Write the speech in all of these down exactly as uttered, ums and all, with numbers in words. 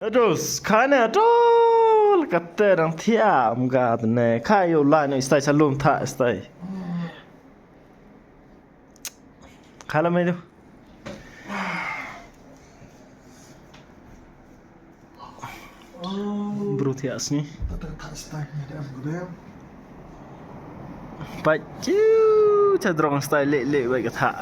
Ados, kane atol kate dang thiam ka tene. Ka ïoh lai no istai salum tha istai. Kala mai do. Bro thiah sngi. Pait chiu cha drong stai leh leh bai ka thah.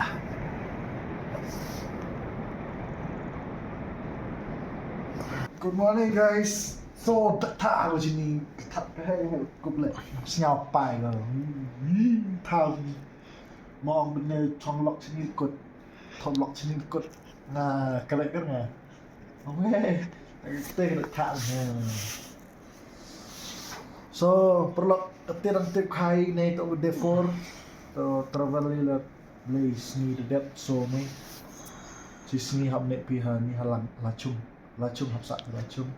Good morning, guys. So, ta ta ko chini ka thah ka hai ko ble. Sñiaw pai ko. Thah. Mong bne chong lok chini kut. Thom lok chini kut. Nga kale ka nga. Ong eh. Te ka thah nga. So, paralok, kate dang tip khai ne to day four. To travel li la blei sngi da dep so me. Chi sngi hap ne pi ha ni ha lang la chung. La chung hap sa la chung.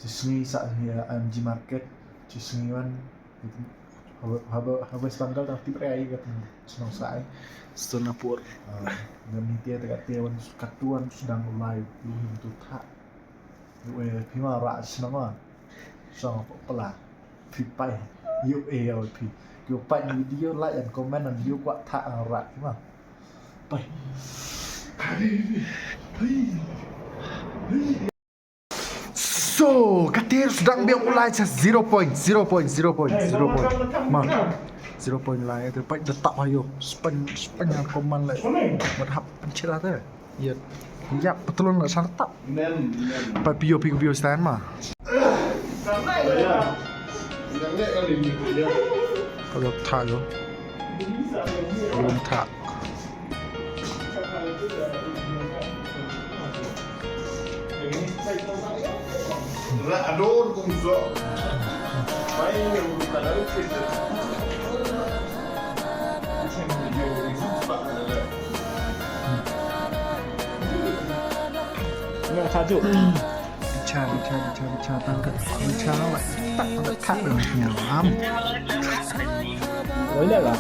Chi sngi sa hi ha M G market. Chi sngi wan ha ha ha West Bengal tang tip rai ka tang chnong sa ai. Sonapur. Ah, ngam ni te te kate wan katuan sdang ulai lu him tu tha. Yu e phi ma ra shnong a. Song pala. Phi pai. Yu e yu phi. Yu pai ni video like and comment and yu kwah tha ra phi ma. Pai. So, kate sdang biang ulai cha zero point, zero point, zero point, zero point. Ma. Zero point lai, te pai da tap ayo. Span, span yang koman lai. Mat hap penchira te. Yep. Yep, betul na sana tap. Pai pio, pio, pio stand ma. Kalau tha yo. Kalau tha. Nga kha ju. Bicha, bicha, bicha, bicha, tang ka, bicha, tang ka, tang ka, tang ka, am. Oi la la.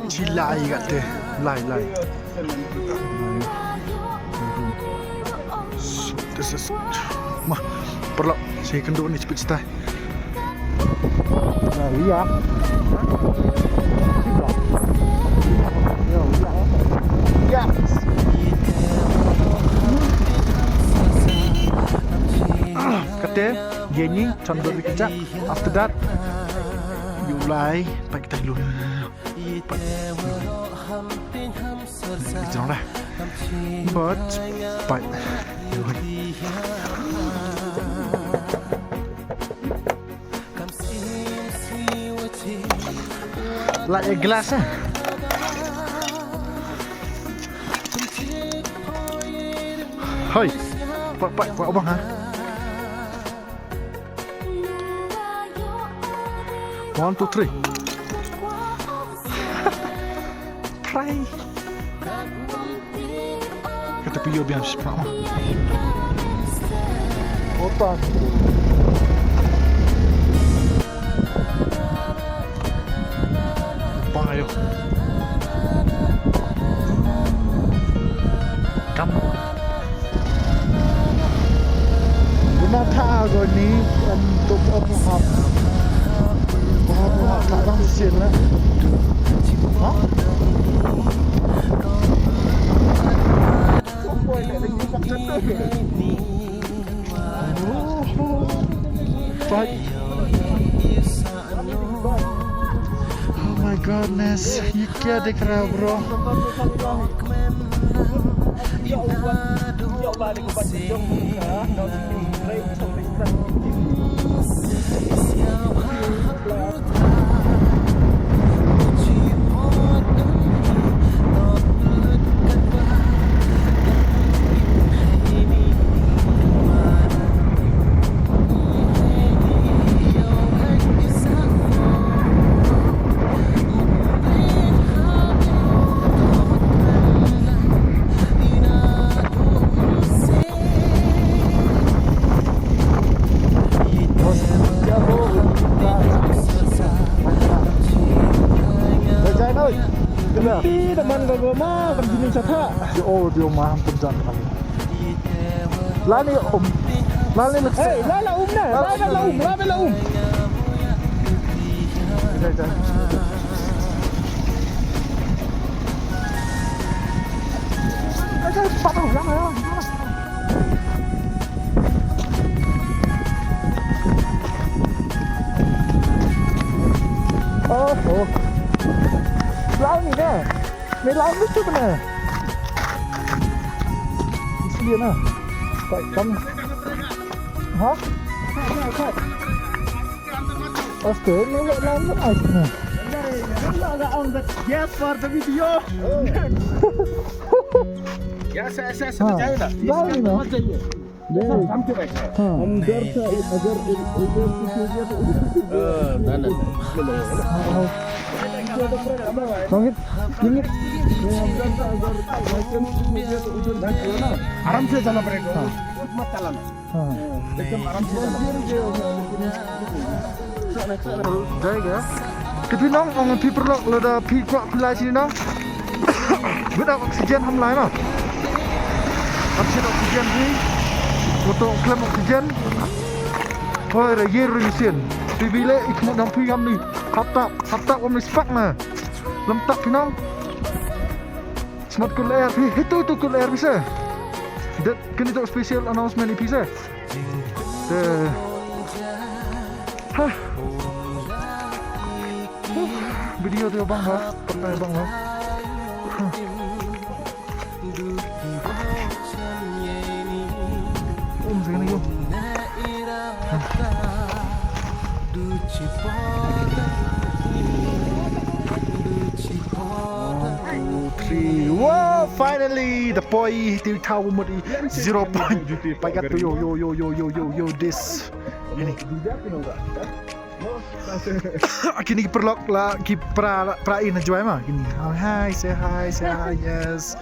Chi lai kate, lai, lai. This is, ma, paralok, chi kynduh ni chipit chitai. Nah, iya. Iya. Kate, Jenny, Chandra Dikja. After that, yu lai, pai kita dulu. Pai. Kita dulu dah. But, pai. Like a glass, eh? Hoi. Pak, pak, pak, abang, ha? One, two, three. Try. Kata pio biang sih, Pak. Otak. Bang ayo. Kam. Guna tha ko ni, em, tuk em hap. Hap hap tha dang sin la. Ha? Fight. Oh my goodness, ye kya dikh raha hai, bro? Ih, teman gua, gua mah, kan Ni sa tha. Yo, oh, yo, ma, hampun jan kali. Lani um. Lani lek. Hey, la la um na. La la um, la la um. Jan, jan. Jan, jan, cepat tu, jangan, jangan. Oh, oh. Lani na. Ni lam ni tu kena. Isi dia na. Tak kan. Ha? Astaga, ni lam ni ais na. Yes, for the video. Yes, yes, yes. Ha. Lam ni na. अंदर से अगर इधर से, आराम से चला पड़ेगा। हाँ। मत चलाना। हाँ। एकदम आराम से चला पड़ेगा। Dei ga. Te phi nong ong phi paralok lada phi kwah phi lai sini nong. Bit oxygen ham lai ma. Oxygen, oxygen phi. Foto klem oxygen. Hoi ra ye ring sien. Phi bile ik mo nong phi ngam ni. Hap tap, hap tap om ni spak na. Lem tap phi nong. Smat kul air phi. Hitu tu kul air phi se. Det kini tu special announcement i phi se. Te. Ha. Video tu bang ha, pernah bang ha. Um, sini yuk. One, two, three. Wow, finally, the boy, the tower mode, zero point. Pagat to yo, yo, yo, this. Ini. Kini ki paralok la ki pra pra in jwai ma kini. Hi, say hi, say hi, yes.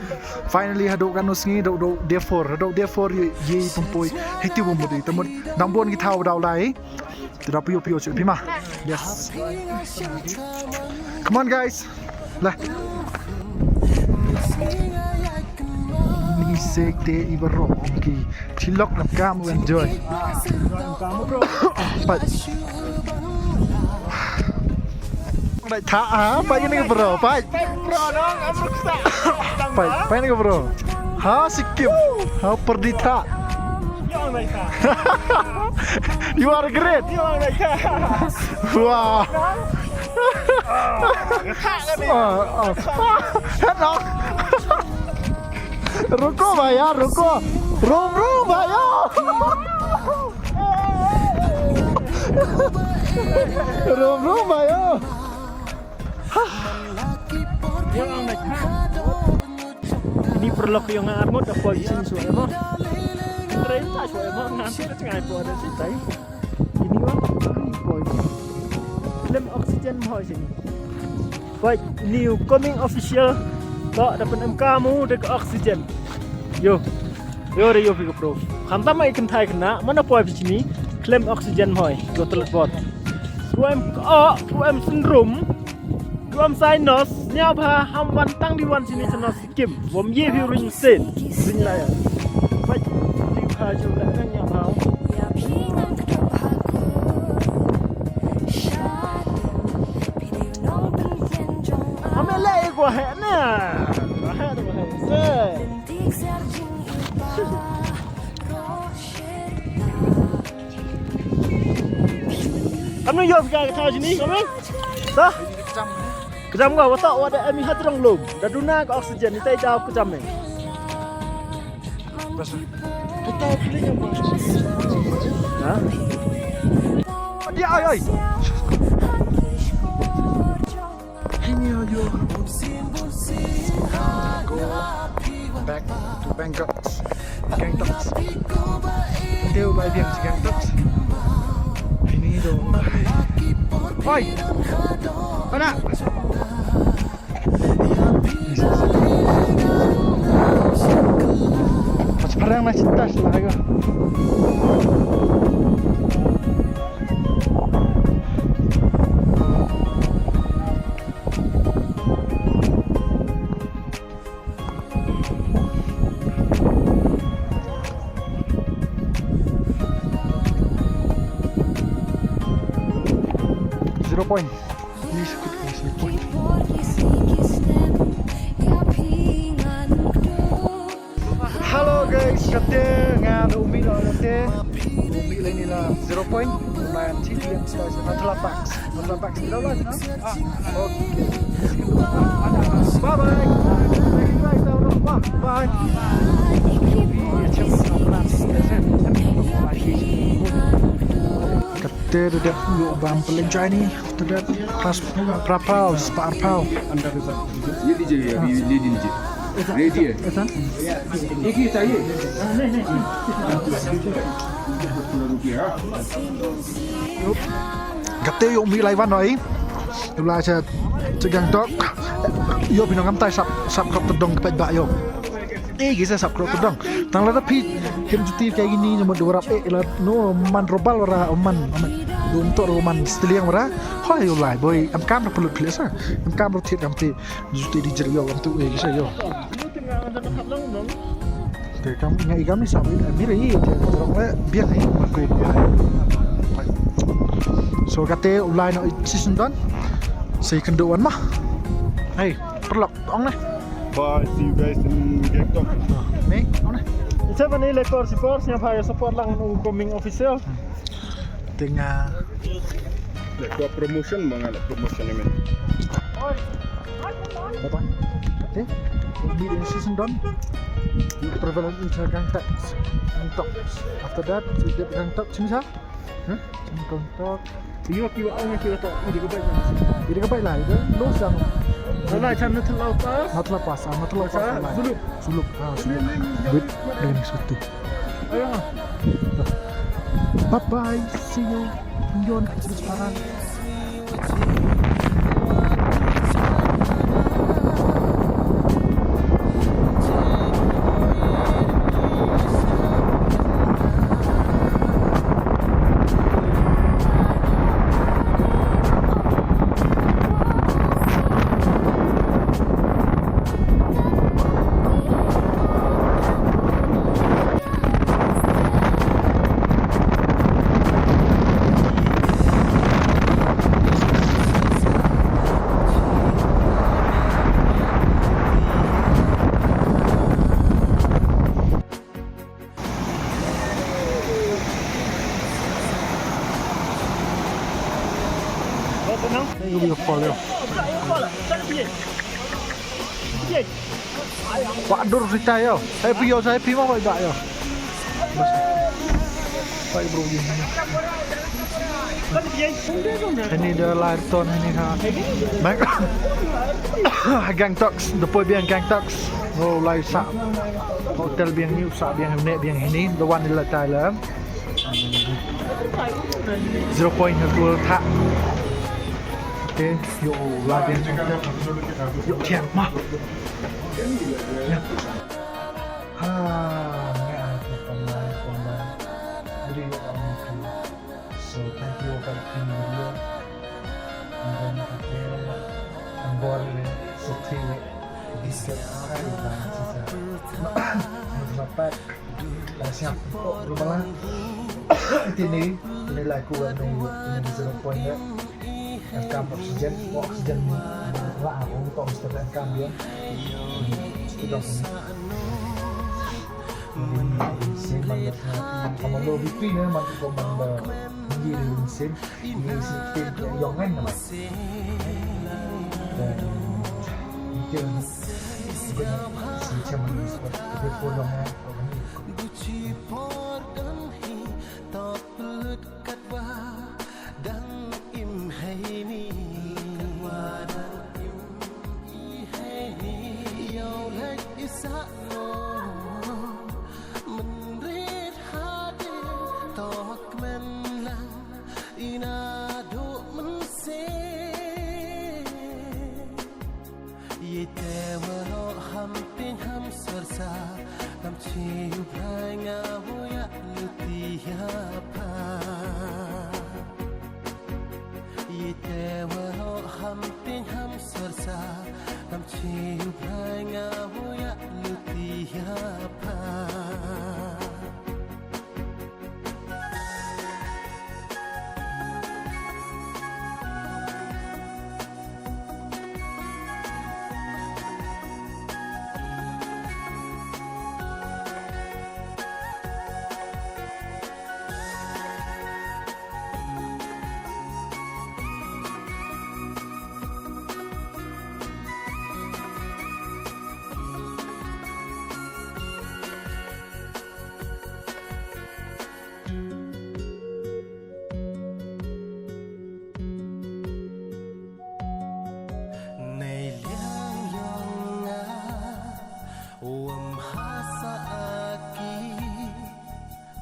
Finally haduh kano sngi haduh haduh day four, haduh day four ye ye pumpoi. Hiti pumpoi tamut dang bon ki thaw daw lai. Tidak pio pio sih pima. Yes. Come on guys. Lah. Ni sek te i barok ki chilok na kam wen joy. Pat. Bai tha ha, bai ni bro, bai. Bai ni bro. Ha sikkim. Ha perdi tha. You are great. Wah. Ah, ah. Hello. Ruko bhaiya, ruko. Rum rum bhaiya. Rum rum bhaiya. Ini paralok ïa nga arngut da poi sini shuwa ïa mo. Rei ta shuwa ïa mo ngan ta ngai poi da sitai. Ini wan ini poi. Klem oxygen mo sini. Poi ini u coming official. To da pynemkam u da ka oxygen. Yo. Yo re yo phi ka pro. Khamtam ai kynthai khynnah mana poi phi sini. Klem oxygen mo. Yo telet bot. Ruem ko, ruem syndrome. Duam sai nos, nia bha ham wan tang di wan sini sini sikkim. Bom ye phi ring sen. Ring la ya. Bai, di bha ju la kan nia bha. Ame le ko he na. Ko he ko he se. Kam nu yo ka ka thaw sini, kam nu? Sa? Kjam ka, wata, wata em i hat rong lum. Da duna ka oxygen, ita i jaw kjam ni. Ha? Dia, ai, ai. Hini ayo. Go back to Bangkok. Gangtok. Teo bai biang si Gangtok. Hini do. Oi. Mana? Pas parang na cinta sila ayo. Zero point. Ni sekut ni sekut. Hello guys, kate nga da umi da kate. Umi lain ni la zero point. Main chi dia sa sa tela box. Tela box ni la lah, no? Okay. Bye bye. Bye bye. Kate da dep ïoh bam pynleit jai ni. Te dep pas pra pau, spah pau. Ye dije, ye, ye dije. Ready hai? Ek hi chahiye. Kate ïoh mih lai wan oi. Ïoh lai cha cha Gangtok. Ïoh phi nong kam tai sap sap khrop tdong kpet ba ïoh. Eh, gisa sap khrop tdong. Tang lada phi hem juti kaei kini, ne mo dei warap, eh, la, no, man robal wara, oh, man, oh, man. Dum to ro man steliang wara. Hoi, ïoh lai boi, em kam ro plut plit sa. Em kam ro thied kam te juti di jer ïoh, em tu, eh, gisa ïoh. Te kam nga i kam ni sap, eh, mi re, eh, jerok le, biang, eh, man ku. So, kate u lai no season don. Sa ïakynduh wan mo. Hey, paralok, ong ne. Bye, see you guys in Gangtok. Ni, ong ne. Isa ba ni lekor sipor, sñiaw pha ïa support lang u Coming Official. Tengah. Lekor promotion, ba nga la promotion ni men. Bye bye. Okay. We'll meet in season done. Travel into Gangtok. Gangtok. After that, we get Gangtok, Chimsa. Huh? Gangtok. Kiwa, kiwa, ang kiwa to. Hindi ka ba ito? Hindi ka ba ito? Ito, no, sa ano? Wala, sa Nathla Pass. Nathla Pass, ah, Nathla Pass. Sa Sulup. Sulup, ah, Sulup. Wait, wait, wait. Ayun nga. Bye-bye. See you. Yun, parang Wah dur sita yo. Happy yo, happy mo, wah dak yo. Bye bro. Ini da lai ton ini ha. Bang. Gangtok, da poi biang Gangtok. Oh, lai sa. Hotel biang ni, sa biang ne biang ini, da wan ila Thailand. Zero point ha kul tha. Okay, yo la biang. Yo thiang ma. Ha, nga pynban pynban. Jadi, um, so thank you for the video. And then, okay, I'm bored with it. So, three, this is how you dance. It's a, it's a pack. Siap. Oh, belum malam. Tini, tini laku ni, tini zero point ya. Engkam oksigen, oksigen ni. Lah, aku tak mesti engkam dia. Itu dah punya. Ini sin man da, sama lo B P ni man ko man da. Ini sin, ini sin pin ke yong kan nama. Dan mungkin juga si chairman ni sebab kita ko yong kan. Dang im heini, katwa dang im i heini. Ïoh leit i sah no, mynrit hadien to kmen lang i naduh mynsiem. Ïeit te waroh ham tieng ham syrsa, lam chi u Blai nga u ïa luti ïa pha. Ïeit te waroh ham tieng ham syrsa, lam chi u Blai nga u ïa luti Wam hasa aki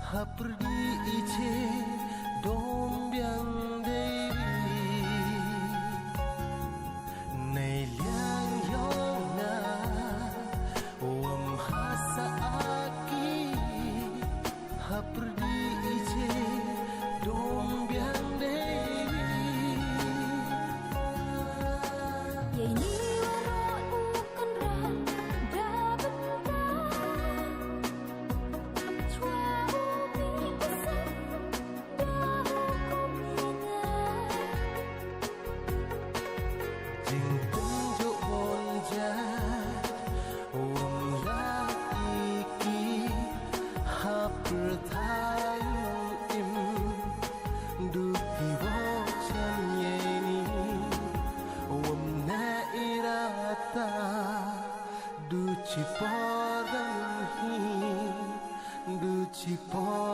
hapyrdi iche dom biang dei. Nei liang yong na wam hasa aki hapyrdi iche dom biang dei. Yei ni wa rot u kan ran da bynta. Chwa u mi u sat da u kum yanga. Jingpynjot bun ja wam la iki hapyrthai im. Du ki wok chan yei ni wam na irata. Du chi por dang hi, du chi por